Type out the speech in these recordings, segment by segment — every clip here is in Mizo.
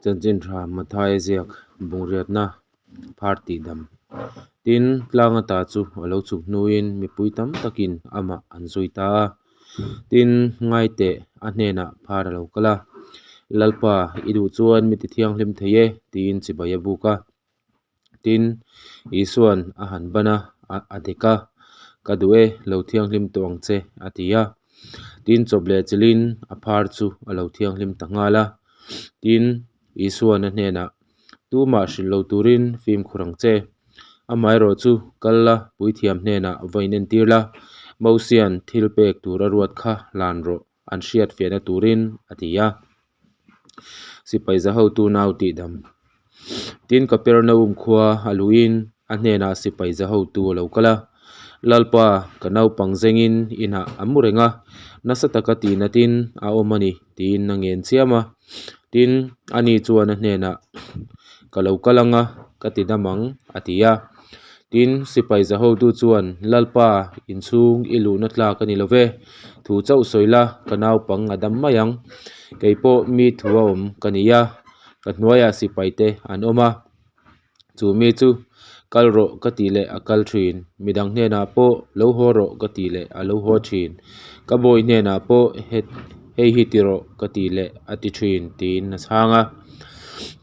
Chanchin tha Mathaia ziak bungrêtna phar tihdam. Tin, tlang ata chu a lo chhuk hnuin mipui tam takin amah an zui ta a. Tin, ngaiteh a hnenah phar a lo kal a, Lalpa, i duh chuan mi tithianghlim thei e, tiin chibai a buk a. Tin, Isua'n a han ban a, a dek a, Ka duh e, lo thianghlim tawh ang che, a ti a. Tin, chawp leh chilhin a phar chu a lo thianghlim ta nghal a. Tin, Isua'n a hnenah, Tumah hrilh lo turin fimkhur ang che. Amaherawh chu kal la, puithiam hnenah va inentir la, Mosia'n thil pek tur a ruat kha hlan rawh, an hriat fiahna turin, a ti a. Sipai za hotu nau tihdam. Tin, Kapernaum khua a luhin a hnenah sipai za hotu a lo kal a, Lalpa, ka naupang zengin inah a mu reng a, nasa taka tihnatin a awm a ni, tiin a ngen chiam a. Tin, ani chuan a hnenah, Ka lo kal ang a, ka ti dam ang, a ti a. Tin, sipai za hotu chuan, Lalpa, inchhung i luhna tlak a ni lo ve, thu chauh sawi la, ka naupang a dam mai ang. Kei pawh mi thu a awm ka ni a, ka hnuaiah sipaite an awm a. Chu mi chu, Kal rawh ka tih leh a kal thin, midang hnenah pawh lo haw rawh ka tih leh a lo haw thin, ka bawi hnenah pawh hei hi ti rawh ka tih leh a ti thin tiin a chhang a.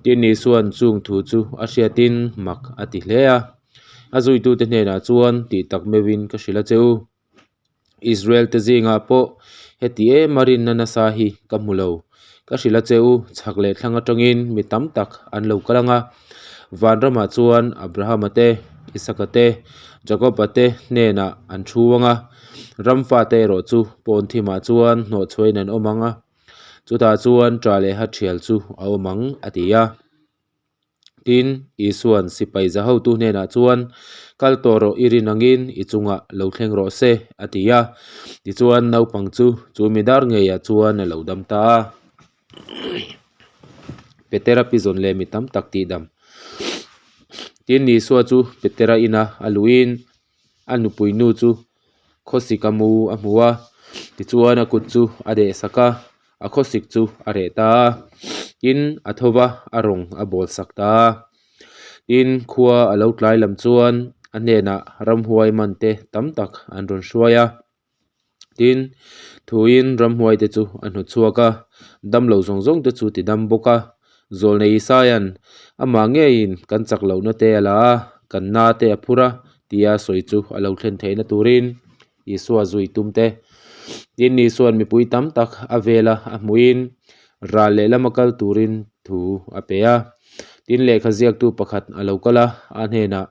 Tin Isua'n chung thu chu a hriatin mak a ti hle a, a zuitute hnenah chuan tih tak meuhin ka hrilh a che u. Israel te zingah pawh heti em a rinna nasa hi ka hmu lo. Ka hrilh a che u, chhak leh thlang atangin mi tam tak an lo kal ang a. Vanramah chuan Abrahama te, Isaka te, Jakoba te hnenah an thu ang a, ram fate erawh chu pawn thimah chuan hnawhchhuahin an awm ang a, chutah chuan ṭah leh hathial chu a awm ang, a ti a. Tin, Isua'n sipai za hotu hnenah chuan, Kal tawh rawh i rin angin i chungah lo thleng rawh se, a ti a. Tichuan, naupang chu chu mi dar ngeiah chuan a lo dam ta a. Petera pizawn leh mi tam tak tihdam. Tin, Isua chu Petera ina a luhin a nupui nu chu khawsik a mu a hmu a, tichuan a kut chu a deh sak a, a khawsik chu a reh ta a, tin a tho va a rawng a bawl sak ta a, tin khua a lo tlai lam chuan a hnenah ramhuai man te tam tak an rawn hruai a, tin thuin ramhuai te chu a hnawt chhuak a, damlo zawng zawng te chu ti dam bawk a, Zawlnei Isaia'n amah ngeiin kan chak lohna te a la a, kan na te a phur a tia sawi chu a lo thlen theihna turin Isua zui tum te. Tin, Isua'n mipui tam tak a vela a hmuhin ral lehlama kal turin thu a pe a. Tin, lehkha ziaktu pakhat a lo kal a, a hnenah,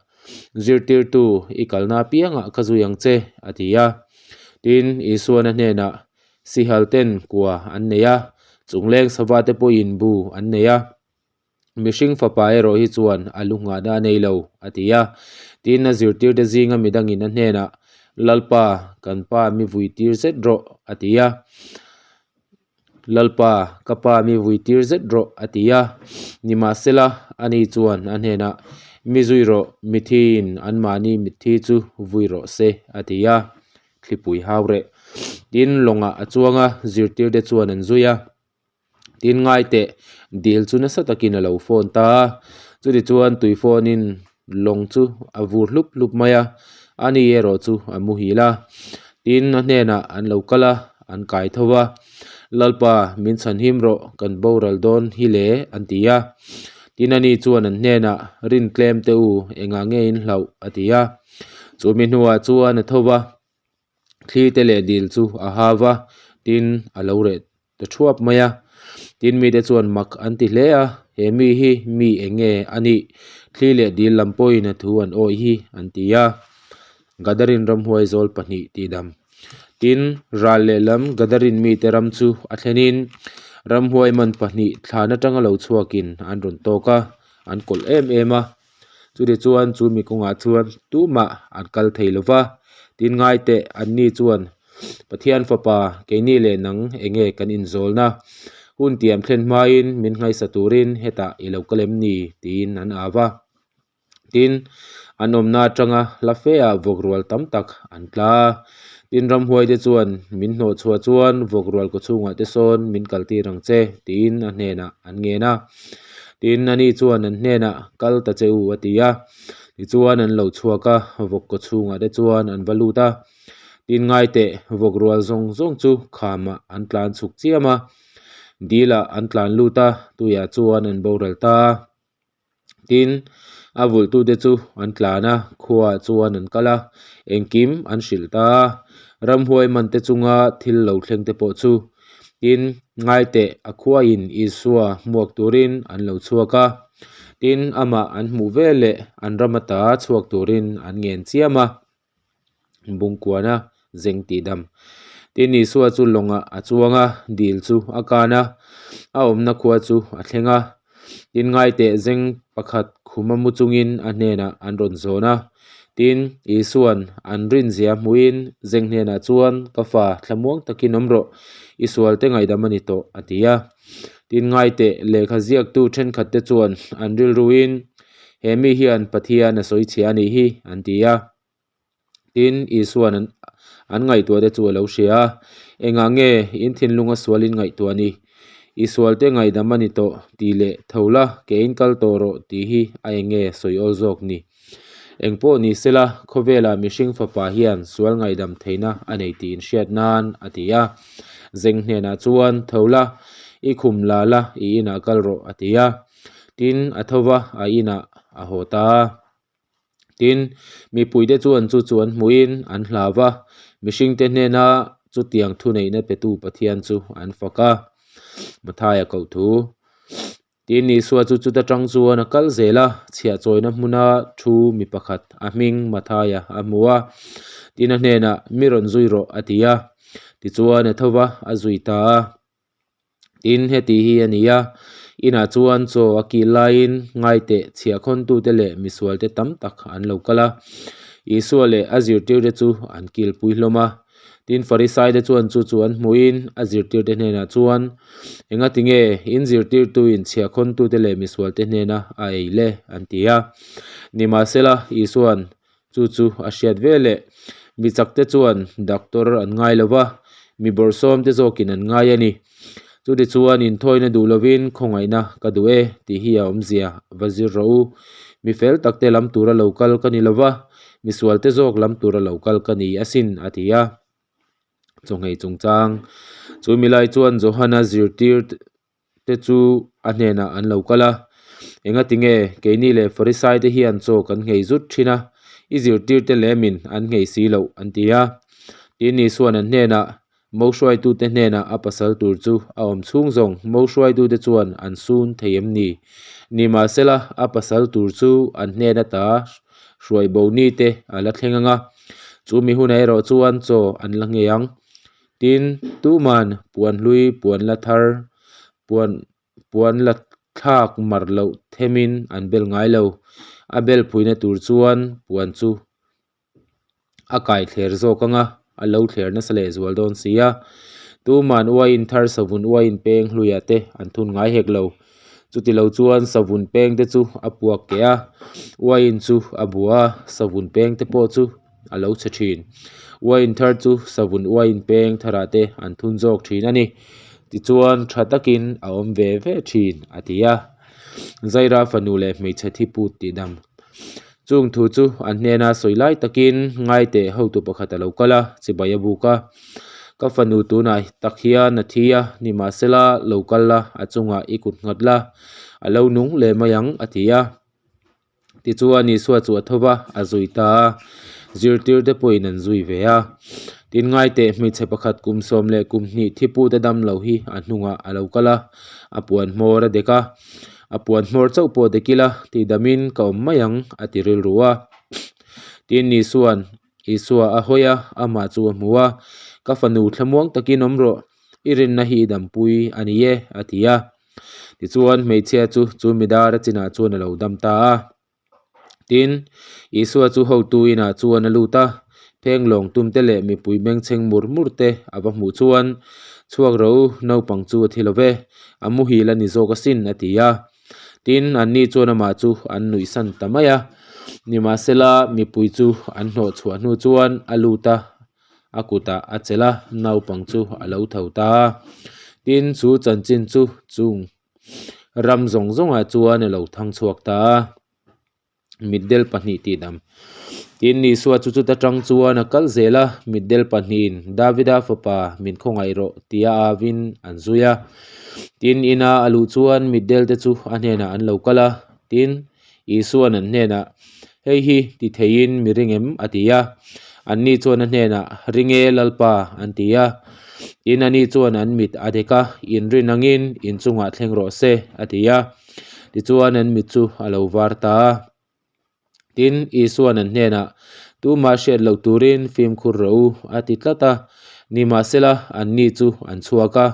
Zirtirtu, i kalna apiangah ka zui ang che, a ti a. Tin, Isua'n a hnenah, Sihal ten kua an nei a, chungleng sava te pawhin bu an nei a. Mihring fapa erawh hi chuan a lu nghahna a nei lo, a ti a. Tin, a zirtirte zinga midangin a hnenah, Lalpa, kan pa mi vui tir zet rawh, a ti a. Lalpa, ka pa mi vui tir zet rawh, a ti a. Nimahsela, ani chuan a hnenah, Mi zui rawh, mithiin anmahni mitthi chu vui rawh se, a ti a. Thlipui hau reh. Tin, lawngah a chuang a, zirtirte chuan an zui a. Tin, ngai teh, dil chu nasa takin a lo phone ta a. Chutichuan tui phone-in lawng chu a vur hlup hlup mai a, ani erawh chu a muhil a. Tin, a hnenah an lo kal a, an kai tho va, Lalpa, min chhanhim rawh, kan boral dawn hi le, an ti a. Tin, ani chuan an hnenah, Rin tlem teh u, engah nge in hlauh? a ti a. Chumi hnuah chuan a tho va, thli te leh dil chu a ha va, tin a lo reh ta thuap mai a. Tin mite chuan mak an ti hle a, he mi hi mi eng nge a nih? Thli leh dil lam pawhin a thu an awih hi an ti a. Gadarin ramhuai zawl pahnih tih dam. Tin, ral lehlam Gadarin mite ram chu a thlenin ramhuai man pahnih thlan atanga lo chhuakin an rawn tawk a, an kawlh em em a. Chutichuan chu mi kawngah chuan tumah an kal thei lo va, tin ngai teh anni chuan, Pathian Fapa, keini leh nang enge kan inzawlna? Hun tiam thlen hmain min nghaisa turin hetah i lo kal em ni? tiin an au va. Tin, an awmna atanga hla feah vawk rual tam tak an tla a. Tin, ramhuaite chuan min hnawh chhuah chuan vawk rual kawchhungah te sawn min kaltir ang che, tiin a hnenah an ngen a. Tin, ani chuan an hnenah, Kal ta che u, a ti a. Tichuan an lo chhuak a, vawk kaw chhungah te chuan an va lut a. Tin, ngai teh, vawk rual zawng zawng chu khamah an tlan chhuk chiam a, dilah an tlan lut a, tuiah chuan an boral ta a. Tin, a vulhtute chu an tlan a, khuaah chuan an kal a, engkim an hrilh ta a. Ramhuai mante chunga thil lo thleng te pawh chu. Tin, ngaiteh a khuain Isua hmuak turin an lo chhuak a. Tin, amah an hmuh veleh an ram ata chhuak turin an ngen chiam a. Bungkuana zeng tih dam. Tin, Isua chu lawngah a chuang a, dil chu a kan a, a awmna khua chu a thleng a. Tin, ngaiteh zeng pakhat khuma mu chungin a hnenah an rawn zawn a. Tin, Isua'n an rinzia hmuhin zeng hnenah chuan, Ka fa, thlamuang takin awm rawh, i sualte ngaihdam a ni tawh, a ti a. Tin, ngaiteh lehkha ziaktu thenkhatte chuan an rilruin, He mi hian Pathian a sawi chhia a nih hi, an ti a. Tin, Isua'n an an ngaihtuah te chu a lo hria a, Engah nge in thinlunga sual in ngaihtuah ni? I sualte ngaihdam a ni tawh tih leh tho la, keiin kal tawh rawh tih hi a eng nge sawi awl zawk ni? Eng pawh ni sela, khawvelah mihring fapa hian sual ngaihdam theihna a nei tih inhriat nan a ti a. Zeng hnenah chuan, Tho la, i khum la la, i inah kal rawh, a ti a. Tin, a tho va, a inah a haw ta a. Tin, mipuite chuan chu chu an hmuhin an hlau va, mihringte hnena chutiang thuneihna petu Pathian chu an fak a. Mathaia koh thu. Tin, Isua chu chuta tang chuan a kal zel a, chhiahchawina hmuna thu mi pakhat a hming Mathaia a hmu a. Tin, a hnenah, Mi rawn zui rawh, a ti a. Tichuan a tho va, a zui ta a. Tin, heti hi a ni a, inah chuan chaw a kih laiin ngaiteh chhiahkhawntute leh misualte tam tak an lo kal a. Isua leh a zirtirte chu an kilpui hlawm a. Tin, Farisaite chuan chu chu an hmuhin a zirtirte hnenah chuan, Engati nge in zirtirtuin chhiahkhawntute leh misualte hnena a ei le? an ti a. Nimahsela, Isua'n Chu chu a hriat ve leh. Mi chakte chuan doctor an ngai lo va, mi bawrhsawmte zawkin an ngai a ni. Chutichuan inthawina duh lovin khawngaihna ka duh e tih hi a awmzia va zir rawh u. Mi fel takte lam tura lo kal ka ni lo va, mi sualte zawk lam tura lo kal ka ni asin, a ti a. Chawngei chungchang chu milai chuan Johana zirtir te chu a hnenah an lo kal a, Engati nge keini leh Farisai te hian chaw kan nghei zut thin a, i zirtirte lemin an nghei si loh an ti a. Tin, Isua'n an hnenah, Mo hruaitute hnenah a pasal tur chu a awm chhung zawng mo hruaitute chuan an sun thei em ni? Nimahsela, a pasal tur chu an hnen ata hruai bo ni te a la thleng ang a, chu mi hunah erawh chuan chaw an la nghei ang. Tin, tuman puan hlui puan la thar, puan puan la thlak mar loh themin an bel ngai lo. A bel phuina tur chuan puan chu a kai thler zawk ang a, a lo thler nasa leh zual dawn si a. Tuman uaiin thar savun uaiin peng hluiah te an thun ngai hek lo. Chuti lo chuan savun peng te chu a puak keh a, uaiin chu a bua a, savun peng te pawh chu a lo chhe thin. Uaiin thar chu savun uaiin peng tharah te an thun zawk thin a ni. Tichuan tha takin a awm ve ve thin a ti a. Zaira fanu leh hmeichhe thi put tih dam. Chung thu chu an hnena sawi lai takin ngaiteh hotu pakhat a lo kal a, chibai a buk a. Ka fanu tunah tak hian a thi a, nimahsela lo kal la, a chungah i kut nghat la, a lo nung leh mai ang a ti a. Tichuan Isua chu a tho va, a zui ta a, zirtirte pawhin an zui ve a. Tin ngaiteh hmeichhe pakhat kum 12 thipute dam lo hi a hnungah a lo kal a, a puan hmawr a dek a, a puan hmawr chauh pawh dek ila tihdamin ka awm mai ang a ti rilru a. Tin Isua'n Isua a hawi a, amah chu a hmu a, Ka fanu thlamuang takin awm rawh, i rinna hi i dampui a ni e a ti a. Tichuan hmeichhia chu chu midar a chinah chuan a lo dam ta a. Tin, Isua chu hotu inah chuan a lut a, phenglawng tumte leh mipui bengchheng mur mur te a va hmuh chuan, Chhuak rawh u, naupang chu a thi lo ve, a muhil a ni zawk asin a ti a. Tin, anni chuan amah chu an nuihsan ta mai a. Nimahsela, mipui chu an hnawh chhuah hnu chuan a lut a, a kutah a chelh a, naupang chu a lo tho ta a. Tin, chu chanchin chu chung. ram zawng zawngah chuan a lo thang chhuak ta a. Mitdel pahnih tihdam. Tin, Isua chu chuta tang chuan a kal zel a, mitdel pahnihin, Davida fapa, min khawngaih rawh, tia avin an zui a. Tin, ina a luh chuan mitdel te chu a hnenah an lo kal a. Tin, Isua'n an hnenah, Hei hi ti theiin mi ring em? a ti a. Anni chuan a hnenah, Ring e, Lalpa, an ti a. Tin, ani chuan an mit a dek a, Inrin angin inchungah thleng rawh se, a ti a. Tichuan an mit chu a lo var ta a. Tin, Isua'n an hnenah, Tumah hriat loh turin fimkhur rawh u, a ti tlat a. Nimahsela, anni chu an chhuak a,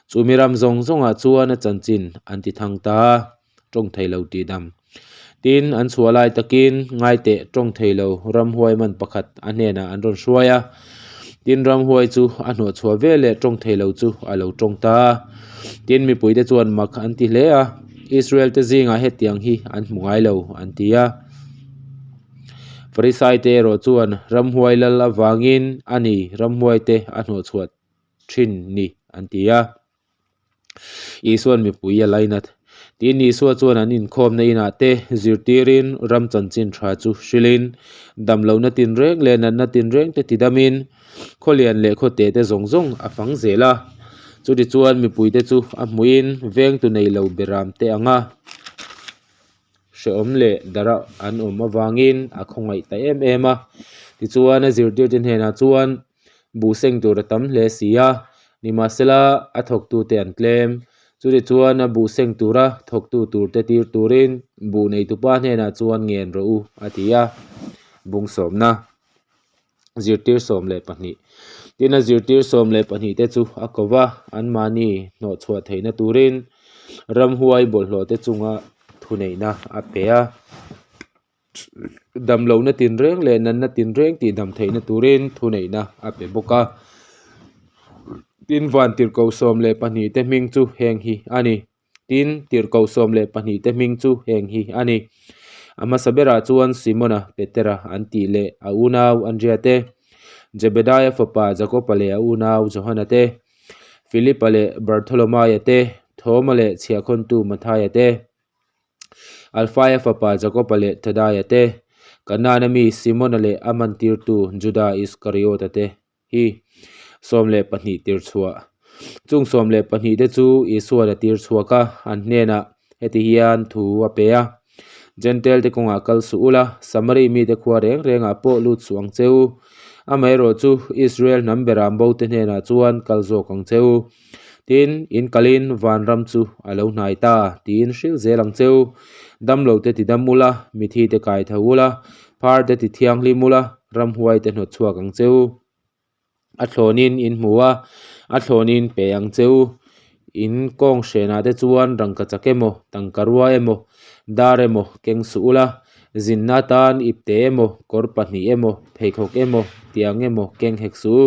chumi ram zawng zawngah chuan a chanchin an ti thang ta a, tawng thei lo tih dam. Tin, an chhuah lai takin ngaiteh tawng thei lo ramhuai man pakhat a hnenah an rawn hruai a. Tin, ramhuai chu a hnawhchhuah veleh tawng thei lo chu a lo tawng ta a. Tin, mipuite chuan mak an ti hle a, Israel te zingah hetiang hi an hmu ngai lo, an ti a. Farisaite erawh chuan ramhuai lal avangin a ni ramhuaite a hnawhchhuah thin ni, an ti a. Isua'n mipui a lainat. Tin, Isua chuan an inkhawmna inah te zirtirin ram chanchin tha chu hrilhin, damlohna tinreng leh natna tinreng te tidamin, khawlian leh khawte te zawng zawng a fang zel a. Chutichuan mipuite chu a hmuhin vengtu nei lo beram te anga hrehawm leh darh an awm avangin a khawngaih ta em em a. Tichuan a zirtirte hnenah chuan Buh seng tur a tam hle si a, nimahsela a thawktute an tlem. Chutichuan a buh seng tura thawktu turte tir turin buh neitupa hnenah chuan ngen rawh u, a ti a. Bung sawmna, Zirtir 12 Tin, a zirtir 12 te chu a ko va, anmahni hnawhchhuah theihna turin ramhuai bawlhhlawhte chunga thuneihna a pe a. Damlohna tinreng leh natna tinreng tih dam theihna turin thuneihna a pe bawk a. Tin, van tirhkoh 12 te hming chu heng hi a ni. Tin, tirhkoh 12 te hming chu heng hi a ni. A hmasa berah chuan Simona, Petera an tih leh a unau Andrea te, Jebedaia fapa Jakoba leh a unau Johana te, Filipa leh Bartholomaia te, Thoma leh chhiahkhawntu Mathaia te, Alfaia fapa Jakoba leh Thadaia te, Kanaan-a mi Simona leh a mantirtu Juda Iskariota te hi 12 tir chhuah. Chung 12 te chu Isua'n a tir chhuak a, an hnenah heti hian thu a pe a, Jentail te kawngah kal suh ula, Samari mite khua reng rengah pawh lut suh ang che u. Amaherawhchu Israel hnam beram bo te hnenah chuan kal zawk ang che u. Tin, in kalin vanram chu a lo hnai ta tiin hrilh zel ang cheu. Damlo te ti dam ula, mithi te kai tho ula, phar te ti thianghlim ula, ramhuai te hnawt chhuak ang cheu. A thlawnin in hmu a, a thlawnin pe ang cheu. In kawng hrenah te chuan rangkachak emaw, tangka rua emaw, dar emaw keng suh ula, Zinna atan ipte emaw, kawr pahnih emaw, pheikhawk emaw, tiang emaw keng hek suh u.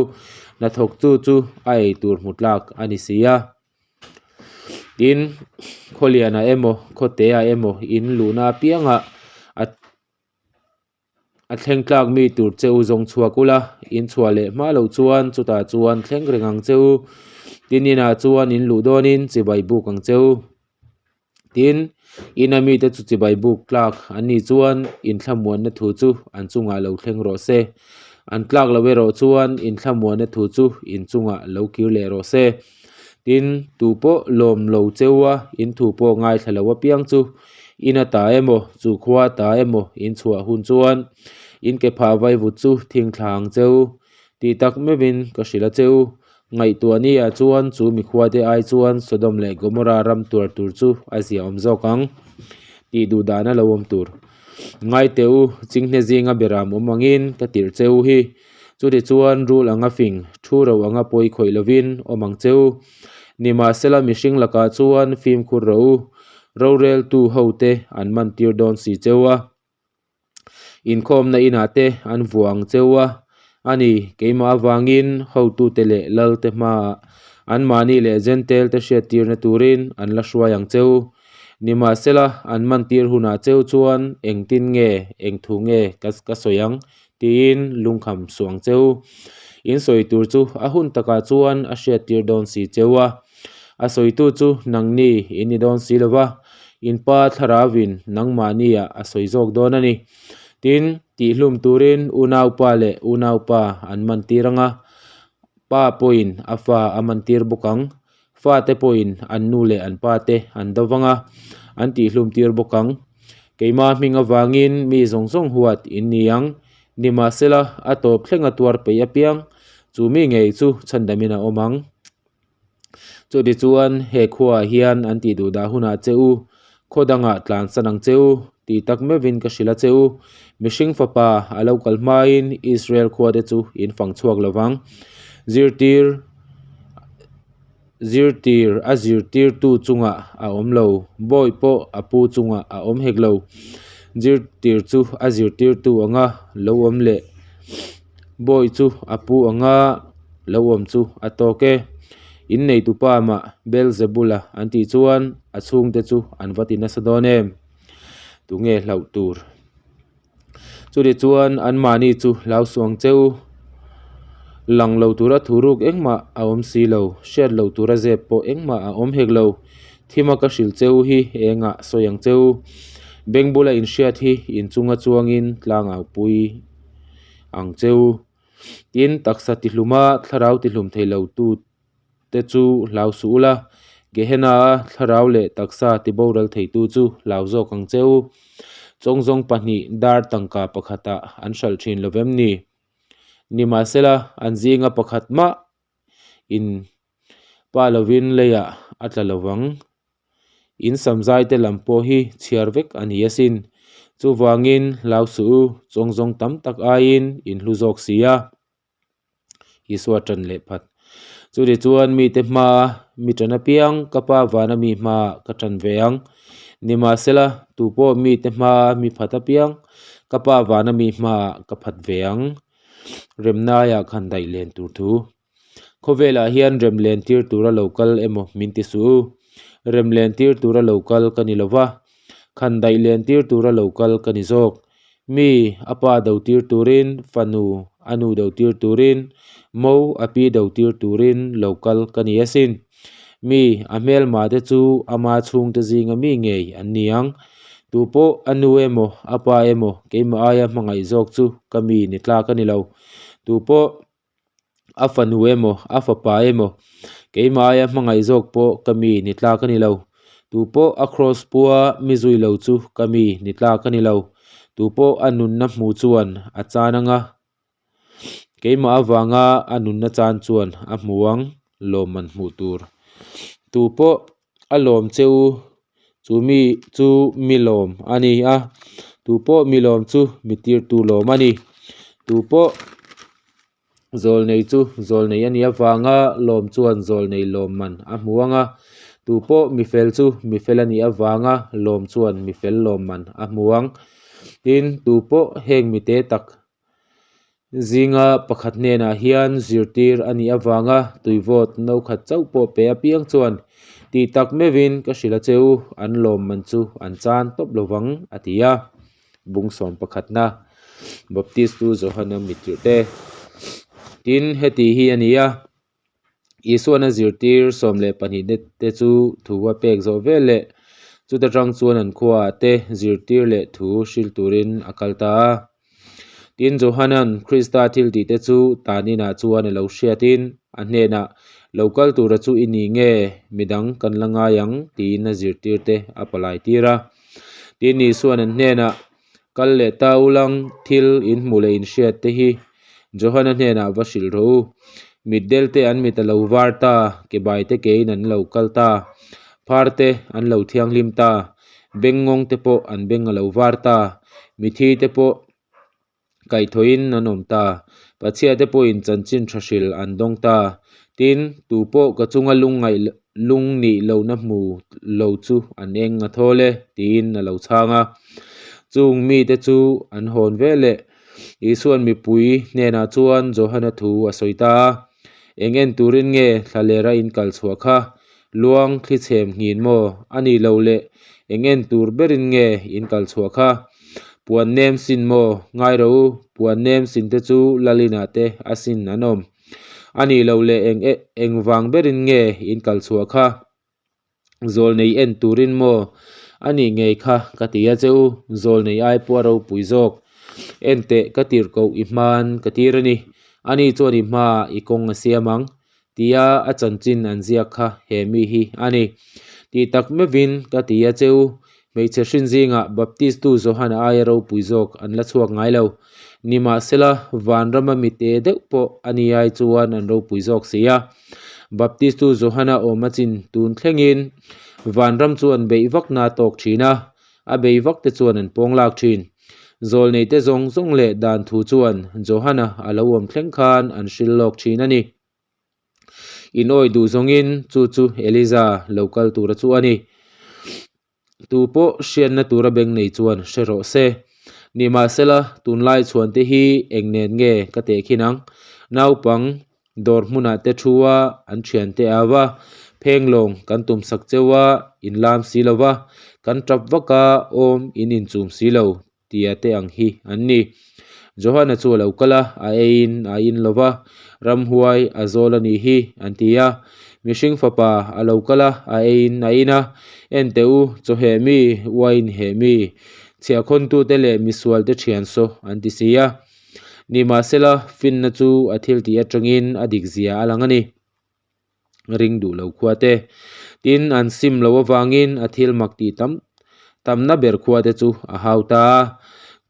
Hnathawktu chu a ei tur hmu tlak a ni si a. Tin, khawlianah emaw, khawteah emaw in luhna apiangah a a thleng tlak mi tur che u zawng chhuak ula, in chhuah leh hma loh chuan chutah chuan thleng reng ang che u. Tin, inah chuan in luh dawnin chibai buk ang che u. Tin, ina mite chu chibai buk tlak an nih chuan inthlamuanna thu chu an chungah lo thleng rawh se. An tlak lo erawh chuan inthlamuanna thu chu in chungah lo kir leh rawh se. Tin, tu pawh lawm lo cheu a, in thu pawh ngaithla lo apiang chu ina ta emaw, chu khua ta emaw in chhuah hun chuan in ke phah vaivut chu thingthla ang cheu. Tih tak meuhin ka hrilh a cheu. Ngaihtuah ni ah chuan chu mikhuate ai chuan Sodom leh Gomorrah ram tuar tur chu a ziaawm zawk ang tih duh dan a lo awm tur. Ngai teh u, chinghne zinga beram awm angin ka tirh che u hi. Chutichuan rul anga fing, thu ro anga pawi khawih lovin awm ang che u. Nimahsela mihring lakah chuan fimkhur rawh u, roreltu hote an mantir dawn si che u a. Inkhawmna inah te an vuah ang cheu a, a ni, keimah avangin hotute leh lalte hmaah anmahni leh Jentail te hriattirna turin an la hruai ang cheu. Nimahsela, an mantir hunah cheu chuan engtin nge, eng thu nge ka sawi ang tiin lungkham suh ang cheu. In sawi tur chu a hun takah chuan a hriattir dawn si cheu a, a sawitu chu nangni in ni dawn si lo va. In Pa Thlarauvin nangmahniah a sawi zawk dawn a ni. Tin, tihhlum turin unaupa leh unaupa an mantir ang a, pa pawhin a fa a mantir bawk ang. Fate pawhin an nu leh an pate an do vang a, an tihhlum tir bawk ang. Keimah hming avangin mi zawng zawng huat in ni ang. Nimahsela, a tawp thlenga tuar peih apiang, chu mi ngei chu chhandamin a awm ang. Chutichuan, he khuaah hian an tih duh dah hunah che u, khaw dangah tlansan ang che u, tih tak meuhin ka hrilh a che u. Mihring fapa a lo kal hmain Israel khuate chu in fang chhuak lo vang. Zirtir Zirtir a zirtirtu chungah a awm lo, bawi pawh a pu chungah a awm hek lo. Zirtir chu a zirtirtu anga lo awm leh bawi chu a pu anga lo awm chu a tawk e. In neitupa mah Beelzebula an tih chuan a chhungte chu an va ti nasa dawn em? Tunge hlauh tur? Chutih chuan anmahni chu hlau suh ang che u. Lang lo tura thuruk engmah a awm si lo, hriat lo tura zep pawh engmah a awm hek lo. Thima ka hrilh che u hi engah sawi ang che u. Beng bula inhriat hi inchunga chuangin tlangau pui ang che u. Tin, taksa tihluma thlarau tihlum thei lo tu te chu hlau suh ula, Gehenna-a thlarau leh taksa tiboral theitu chu hlau zawk ang che u. Chawngzawng pahnih dar tangka pakhatah an hralh thin lo vem ni? Nimahsela, an zinga pakhat mah in pa lovin leiah a tla lo vang. In samzaite lam pawh hi chhiar vek a ni asin. Chuvangin hlau suh u, chawngzawng tam tak aiin in hlu zawk si a. Isua ṭan leh phat. Chutih chuan mite hmaa mi ṭan apiang ka Pa vana mi hmaah ka ṭan ve ang. Nimahsela, tupawh mite hmaa mi phat apiang ka Pa vana mi hmaah ka phat ve ang. Remnaiah khan daih len tur thu. Khawvelah hian rem len tir tura lo kal emaw min ti suh u. Rem len tir tura lo kal ka ni lo va, khan daih len tir tura lo kal ka ni zawk. Mi a pa do tir turin, fanu a nu do tir turin, mo a pi do tir turin lo kal ka ni asin. Mi a hmelma te chu ama chhungte zinga mi ngei an ni ang. Tupawh a nu emaw a pa emaw keimah aia hmangaih zawk chu ka mi ni tlak a ni lo. Tupawh a fanu emaw a fapa emaw keimah aia hmangaih zawk pawh ka mi ni tlak a ni lo. Tupawh a kraws pua mi zui lo chu ka mi ni tlak a ni lo. Tupawh a nunna hmu chuan a chan anga keimah avanga a nunna chan chuan a hmu ang lawmman hmuh tur. Tupawh a lawm che u chu mi chu mi lawm a ni a, tupawh mi lawm chu mi tirtu lawm a ni. Tupawh zawlnei chu zawlnei a nih avanga lawm chuan zawlnei lawmman a hmu ang a, tupawh mi fel chu mi fel a nih avanga lawm chuan mi fel lawmman a hmu ang. Tin, tupawh heng mite tak Zinga pakhat hnenah hian zirtir a nih avanga tuivawt no khat chauh pawh pe apiang chuan tih tak meuhin ka hrilh a che u, an lawmman chu an chan tawp lo vang, a ti a. Bung sawm pakhatna, Baptistu Johana mittirh te. Tin, heti hi a ni a. Isuan a zirtir 12 te chu thu a pek zawh vel leh chuta tang chuan an khuaah te zirtir leh thu hrilh turin a kal ta a. Tin, Johanan Krista thil tih te chu tan inah chuan a lo hriatin a hnenah, Lo kal tura chu i ni nge, midang kan la ngai ang, tiin a zirtir te a palai tir a. Tin, Isuan an hnenah, Kal leh ta ulang thil in hmuh leh in hriat te hi Johana hnenah va hrilh rawh u. Mitdel te an mit a lo var ta, kebai te kein an lo kal ta, phar te an lo thianghlim ta, bengngawng te pawh an beng a lo var ta, mithi te pawh kaihthawhin an awm ta, pachhia te pawhin chanchin tha hrilh an dawng ta. Tin, tu pawh ka chunga lungngaih lung nih lohna hmu lo chu an eng a thawl e, tiin a lo chhang a. Chung mite chu an hawn ve leh. Isuan mipui hnenah chuan Johana thu a sawi ta a, Eng en turin nge thlalera in kal chhuah kha? Luang thli chhem nghin maw? A nih loh leh eng en tur berin nge in kal chhuah kha? Puan nem sin maw? Ngai rawh u, puan nem sin te chu Lalina te a sin an awm. A nih loh leh eng eng vang berin nge in kal chhuah kha? Zawlnei en turin maw? A nih ngei kha ka ti a che u, zawlnei ai pawh a ropui zawk. Enteh, ka tirhkoh i hman ka tir a ni. Ani chuan i hmaah i kawng a siam ang. Tia a chanchin an ziak kha he mi hi a ni. Tih tak meuhin ka ti a che u, hmeichhe hrin zingah Baptistu Johana aia ropui zawk an la chhuak ngai lo. Nimahsela, vanrama mite deuh pawh a ni ai chuan an ropui zawk si a. Baptistu Johana awm a chin tun thlengin vanram chuan beih vakna a tawk thin a, a bei vak te chuan an pawng lak thin. Zawlneite zawng zawng leh dan thu chuan Johana a lo awm thleng khan an hril lawk thin a ni. Inawi duh zawngin chu chu Eliza lo kal tura chu a ni. Tu pawh hriatna tura beng nei chuan hre rawh se. Nimahsela, tunlai chhuante hi eng nen nge ka tehkhin ang? Naupang dawr hmunah te thu a, an thiante au va, phenglawng kan tum sak cheu a, in lam si lo va, kan tap vak a, awm in inchum si lo tia te ang hi an ni. Johana chu a lo kal a, a eiin a in lo va, ramhuai a zawl a nih hi an ti a. Mihring fapa a lo kal a, a eiin a in a, Enteh u, chawheh mi, uain heh mi, chhiahkhawntute leh misualte thian saw an ti si a. Nimahsela, finna chu a thiltih atangin a dikzia a lang a ni. Ring duh lo khua te. Tin, an sim lo avangin a thil mak tih tam tamna ber khua te chu a hau ta a.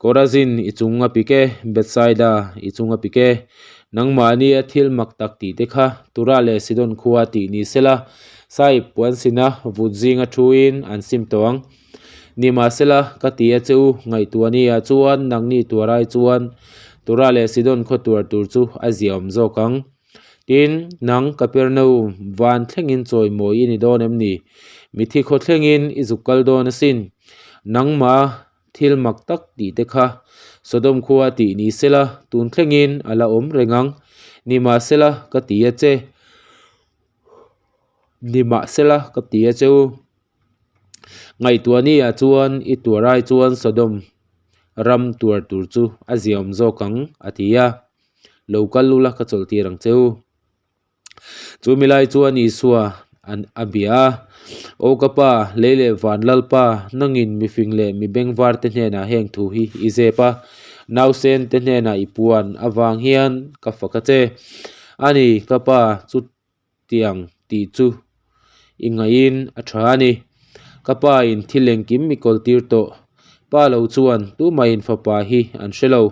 Korazin i chung a pik e, Bethsaida i chung a pik e. Nangmahni a thil mak tak tih te kha Tura leh Sidon khua tih ni sela, Sahib puan sina vut zinga thuin an sim tawh ang. Nimahsela, ka ti a che u, ngaihtuah ni ah chuan nangni tuar ai chuan Tura leh Sidon khaw tuar tur chu a ziaawm zawk ang. Tin, nang Kapernaum, van thlengin chawimawi i ni dawn em ni? Mithi khaw thlengin i zuk kal dawn asin. Nangmah thil mak tak tih te kha Sodom khua tih ni sela, tun thlengin a la awm reng ang. Nimahsela, ka ti a che. Nimahsela, ka ti a che u. Ngaihtuah ni ah chuan i tuar ai chuan Sodom ram tuar tur chu a ziaawm zawk ang, a ti a. Lo kal ula ka chawlh tir ang che u. Chu mi lai chuan Isua an a bia a, Aw ka pa, lei leh van Lalpa, nangin mifing leh mi bengvar te hnenah heng thu hi i zep a, nausen te hnenah i puan avang hian ka fak a che. A ni, ka pa, chu tiang tih chu i ngaihin a tha a ni. Ka pa in thil engkim i kawl tir tawh. Pa lo chuan tumahin fapa hi an hre lo.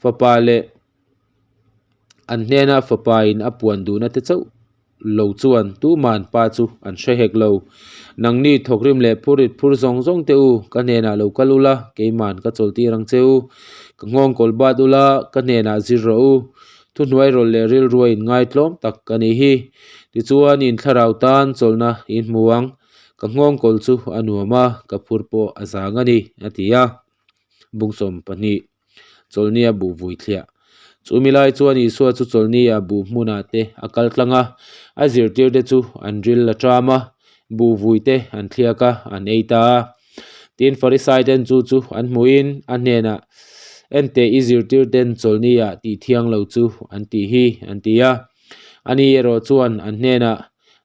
Fapa leh an hnena fapa in a puan duhna te chauh lo chuan tuman pa chu an hre hek lo. Nangni thawkrim leh phurit phur zawng zawng te u, ka hnenah lo kal ula, keiman ka chawl tir ang che u. Ka nghawng kawl bat ula, ka hnenah zir rawh u. Thuhnuai rawlh leh rilrua in ngaitlawm tak ka nih hi. Tichuan in thlarau tan chawlhna in hmu ang. Ka nghawng kawl chu a nuam a, ka phur pawh a zang a ni, a ti a. Bungsawm pahnih, Chawlhnia buh vui thliah. Chumi lai chuan Isua chu chawlhnia buh hmunah te a kal tlang a, a zirtirte chu an ril a ṭam a, buh vui te an thliak a, an ei ta a. Tin, Farisaiten chu chu an hmuhin a hnenah, Enteh i zirtirten chawlhnia tih thiang lo chu an tih hi, an ti a. Ani erawh chuan an hnenah,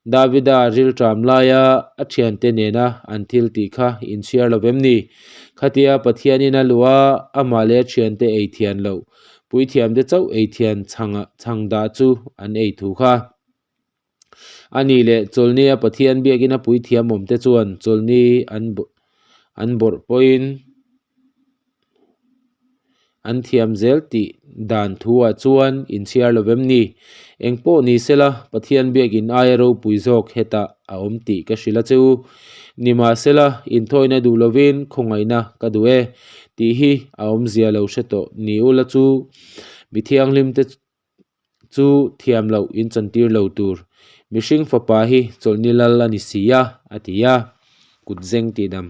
Davida rilṭam laia a ṭhiante nena an thil tih kha inchhiar lo vem ni? Khatia Pathianin a luh a, amah leh a ṭhiante ei thian loh, puithiamte chauh ei thian chhang dah chu an ei thu kha. A ni leh chawlhnia Pathian biakina puithiam awmte chuan chawlhni an bawrh pawhin an thiam zel tih dan thuah chuan inchhiar lo vem ni? Eng pawh ni sela, Pathian biakin aia ropui zawk hetah a awm tih ka hrilh a che u. Nimahsela, inthawina duh lovin khawngaihna ka duh e tih hi a awmzia lo hre tawh ni ula chu mi thianghlimte chu thiam loh in chantir lo tur mihring fapa hi chawlhni lal a ni si a a ti a kut zeng tih dam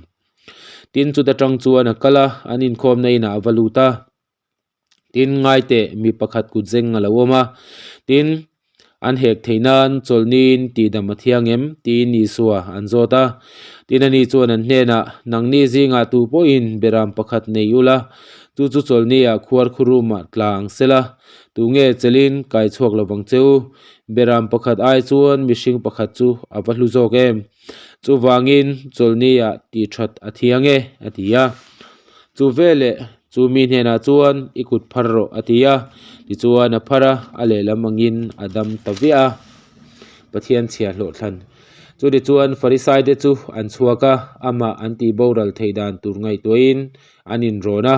tin chuta tang chuan a kal a an inkhawmna inah a va lut a tin ngai teh mi pakhat kut zeng a lo awm a tin an hek theih nan chawlhniin tih dam a thiang em tiin Isua an zawt a. Tin ani chuan an hnenah, Nangni zingah tu pawhin beram pakhat nei ula, chu chu chawlhniah khuar khurumah tla ang sela, tunge chelin kai chhuak lo vang che u? Beram pakhat ai chuan mihring pakhat chu a va hlu zawk em? Chuvangin chawlhniah tih that a thiang e, a ti a. Chu veleh chu mi hnenah chuan i kut phar rawh, a ti a. Tichuan a phar a, a lehlam angin a dam ta viah a. Pathian chhia hlawhthlan. Chutichuan Farisaite chu an chhuak a, amah an tih boral theih dan tur ngaihtuahin an inrawn a.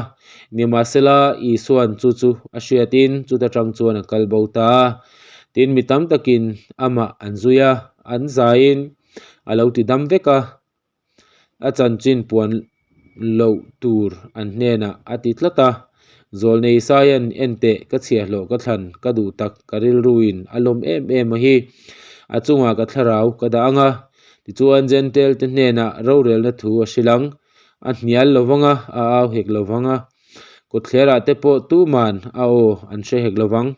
Nimahsela, Isua'n chu chu a hriatin chuta tang chuan a kal bo ta a. Tin, mi tam takin amah an zui a, an zaiin a lo ti dam vek a. A chanchin puan loh tur an hnenah a ti tlat a, Zawlnei Isaia'n en teh ka chhiahhlawh ka thlan ka duh tak ka rilruin a lawm em em a hi, a chungah ka thlarau ka dah ang a, tichuan Jentail te hnenah rorelna thu a hrilh ang, a hnial lo vang a, a au hek lo vang a, kawtthlerah te pawh tuman a aw an hre hek lo vang.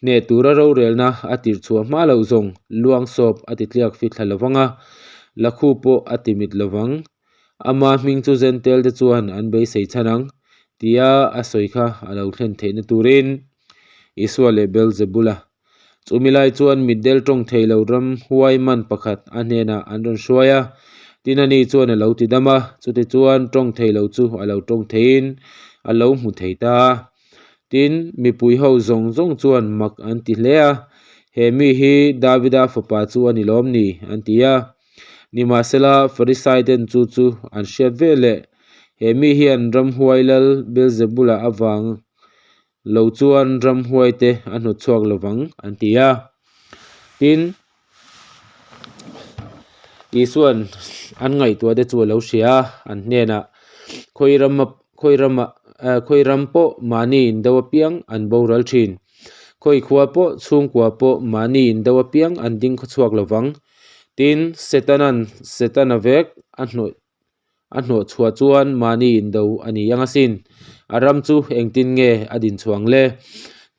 Hneh tura rorelna a tirh chhuah hma loh zawng luang sawp a ti tliak fit thla lovang a, lakhu pawh a ti mit lovang. Ama hming chu Zentel te chuan an beisei chhan ang, tia a sawi kha a lo thlen theihna turin Isua leh Beelzebula chumi lai chuan mitdel tawng thei lo ram huai man pakhat a hnenah an rawn hruai a, tin ani chuan a lo ti dam a, chutichuan tawng thei lo chu a lo tawng theiin a lo hmu thei ta a. Tin, mipui ho zawng zawng chuan mak an ti hle a, He mi hi Davida fapa chu a ni lawm ni? an ti a. Nimahsela, Farisaiten chu chu an hriat ve leh, He mi hian ramhuai lal Beelzebula avang lo chuan ramhuaite a hnawt chhuak lo vang, an ti a. Tin, Isua'n an ngaihtuah te chu a lo hria a, an hnenah khawi rama khawi rama eh khawi ram pawh mahni indo apiang an boral thin. Khawi khua pawh chhungkua pawh mahni indo apiang an ding khawchhuak lo vang. Tin, Setana'n Setana vek a hnawih A hnawh chhuah chuan mahni indo a ni ang asin. A ram chu engtin nge a din chhuang le?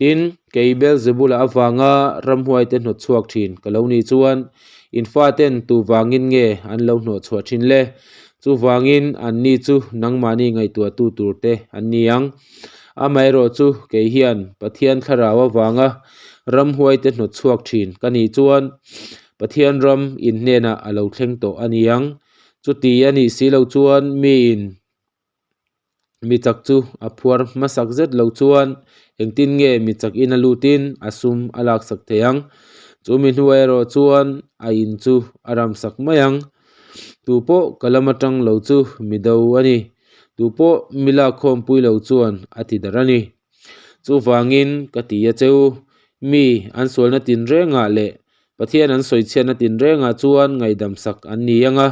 Tin, kei Beelzebula avanga ramhuaite hnawt chhuak thin ka lo nih chuan in faten tu vangin nge an lo hnawh chhuah thin le? Chuvangin anni chu nangmahni ngaihtuahtu turte an ni ang. Amaherawh chu kei hian Pathian thlarau avanga ramhuaite hnawt chhuak thin ka nih chuan Pathian ram in hnenah a lo thleng tawh a ni ang. Chuti a nih si lo chuan miin mi chak chu a phuar hmasak zet lo chuan engtin nge mi chak in a lutin a sum a laksak thei ang. Chu mi hnuai erawh chuan a in chu a ramsak mai ang. Tu pawh ka lam atang lo chu mi do a ni. Tu pawh mi lakkhawmpui lo chuan a ti darh a ni. Chuvangin ka ti a cheu, mi an sualna tinrengah leh Pathian an sawichhiatna tinrengah chuan ngaihdam sak an ni ang a,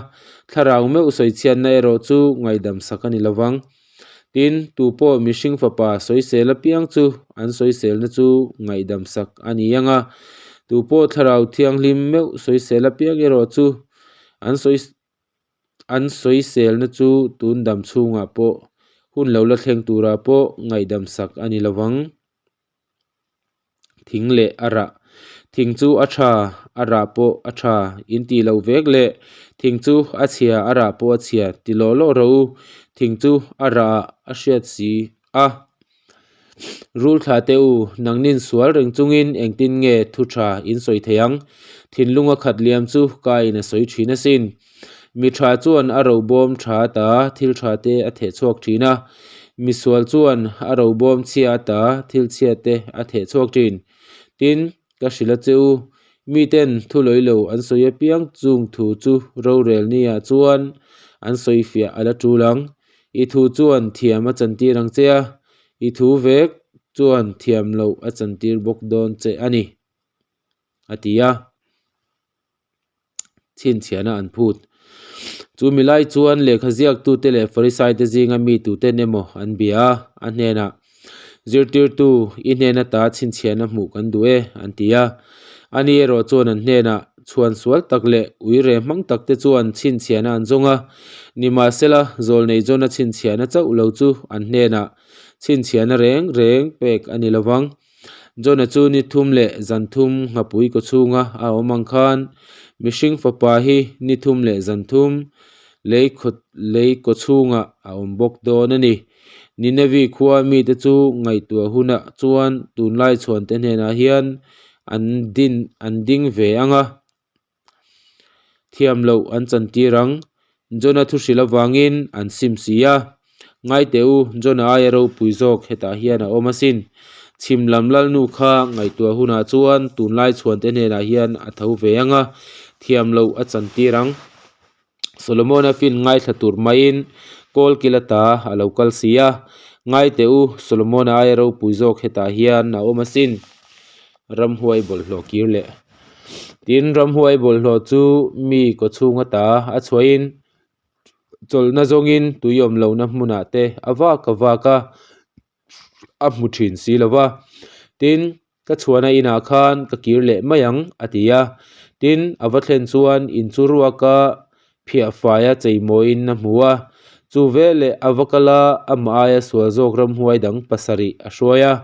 thlarau meuh sawichhiatna erawh chu ngaihdam sak a ni lo vang. Tin, tu pawh mihring fapa sawisel apiang chu an sawiselna chu ngaihdam sak a ni ang a, tu pawh thlarau thianghlim meuh sawisel apiang erawh chu an sawi An sawiselna chu tun dam chhungah pawh hun lo la thleng turah pawh ngaihdam sak a ni lovang. Thing leh a rah. Thing chu a tha, a rah pawh a tha in tih loh vek leh thing chu a chhia, a rah pawh a chhia ti lawh lawh rawh u. Thing chu a rah ah a hriat si a. Rul thla teh u, nangnin sual reng chungin engtin nge thu tha in sawi thei ang? Thinlunga khat liam chu ka in a sawi thin asin. Mi tha chuan a robawm tha ata thil tha te a theh chhuak thin a, mi sual chuan a robawm chhia ata thil chhia te a theh chhuak thin. Tin, ka hrilh a che u, miten thu lawi lo an sawi apiang chung thu chu rorel nia chuan an sawi fiah a la tul ang. I thu chuan thiam a chantir ang che a, i thu vek chuan thiam loh a chantir bawk dawn che a ni, a ti a. Chhinchhiahna an phut. Chu mi lai chuan lehkha ziaktute leh Farisaite zinga mi tuten emaw an bia a, a hnenah, Zirtirtu, i hnen ata chhinchhiahna hmuh kan duh e, an ti a. Ani erawh chuan an hnenah, Chhuan sual tak leh uire hmang takte chuan chhinchhiahna an zawng a, nimahsela zawlnei Jona chhinchhiahna chauh lo chu an hnenah chhinchhiahna reng reng pek a ni lovang. Jona chu ni thum leh zan thum nghapui kaw chhunga a awm ang khan mihring fapa hi ni thum leh zan thum lei lei kaw chhungah a awm bawk dawn a ni. Ninevi khua mite chu ngaihtuah hunah chuan tunlai chhuante hnenah hian an din an ding ve ang a. Thiam loh an chantir ang. Jona thu hrilh avangin an sim si a. Ngai teh u, Jona aia ropui zawk hetah hian a awm asin. Chhim lam lalnu kha ngaihtuah hunah chuan tunlai chhuante hnenah hian a tho ve ang a, thiam loh a chantir ang. Solomona fin ngaithla tur maiin kawl kil ata a lo kal si a. Ngai teh u, Solomona aia ropui zawk hetah hian a awm asin. Ramhuai bawlhhlawh kir leh. Tin, ramhuai bawlhhlawh chu mi kawchhung ata a chhuahin chawlhna zawngin tui awm lohna hmunah te a vak a vak a, a hmu thin si lo va. Tin, ka chhuahna inah khan ka kir leh mai ang, a ti a. Tin, a va thlen chuan in chu ruaka phiah faia cheimawiin a hmu a. Chu veleh a va kal a, amah aia sual zawk ramhuai dang pasarih a hruai a.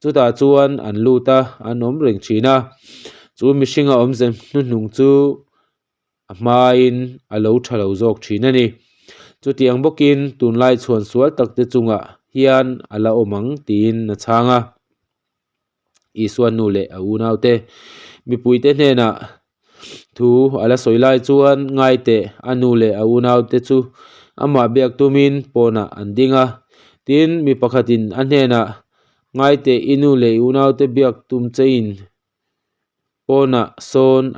Chutah chuan an lut a, an awm reng thin a. Chu mihringa awmze hnuhnung chu a hmain a lo tha lo zawk thin a ni. Chutiang bawkin tunlai chhuan sual takte chungah hian a la awm ang tiin a chhang a. Isua nu leh a unaute mipuite hnenah thu a la sawi lai chuan ngai teh a nu leh a unaute chu amah biak tumin pawnah an ding a. Tin, mi pakhatin a hnenah ngai teh i nu leh i unaute biak tum chein pawnah sawn.